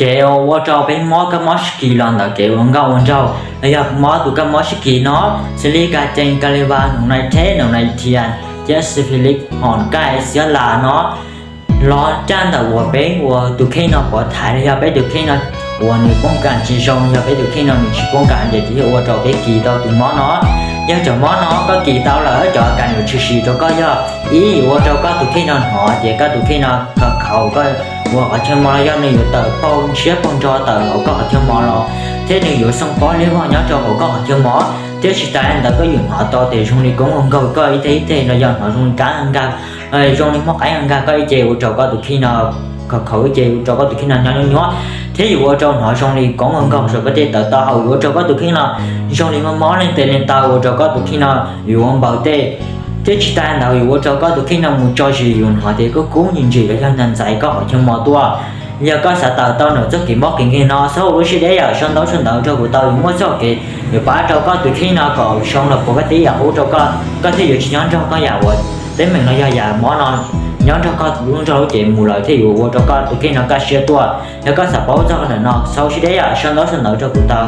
Kev ua rau peb mob kab mob sib kis los ntawm kev ua nkauj ua nraug los yog mob tus kab mob sib kis no, xws li kas cees, kas li vas, noos nais theb, noos nais thias, thiab syphilis hom kaij xiab las no los caj ntawm uas peb ua tus kheej no pov thaiv los yog peb tus kheej no uas nws poob kam tsis zoo los yog peb tus kheej no nws tsis poob kam ces thiaj ua rau peb kis tau tus mob no. Yog cov mob no koj kis tau lawm cov kam yuav tshwm sim rau koj yog ib, yuav ua rau koj tus kheej no hnov tias koj tus kheej no khov khaum, koj ua qhov chaw mos los yog nws yuav tawm paug ntshiab paug nrog tawm hauv koj qhov chaw mos los, thiab nws yuav xoo pob liab vog nyob rau hauv koj qhov chaw mos. Thiab tsis tas li ntawd koj yuav hnov tau tias zoo li koob ua nkaug koj ib teg ib teg los yog hnov zoo li kab nkag, zoo li muaj qaib nkag koj ib ce ua rau koj tus kheej no khov khaum ib ce ua rau koj tus kheej no nyob nyuab nyuab, thiab yuav ua rau hnov zoo li koob ua nkaug saum koj tej tawv taub hau, yuav ua rau koj tus kheej no zoo li mob mob leej tes leej taw ua rau koj tus kheej no yuav ua npaws tej. Thiab tsis tas li ntawd yuav ua rau koj tus kheej no mus tso zis yuav hnov tias kub kub ntsim ntsim los yog ntxaiv ntxaiv koj qhov chaw mos tuaj. Yog koj xav tawm tau ntawm txoj kev mob kev nkeeg no txhob ua lub siab deb yam sau ntaub sau ntawv rau kuv tau yuav muaj txoj kev yuav pab rau koj tus kheej no kom zoo los puas koj tej yam ub rau koj, koj thiaj yuav tsis nyob nrog koj yam uas teeb meem no yog yam mob no nyob nrog koj lub nrog lub cev mus lawm thiaj yuav ua rau koj tus kheej no kaj siab tuaj. Yog koj xav paub txog ntawm no txhob ua siab deb yam sau ntaub sau ntawv rau kuv tau.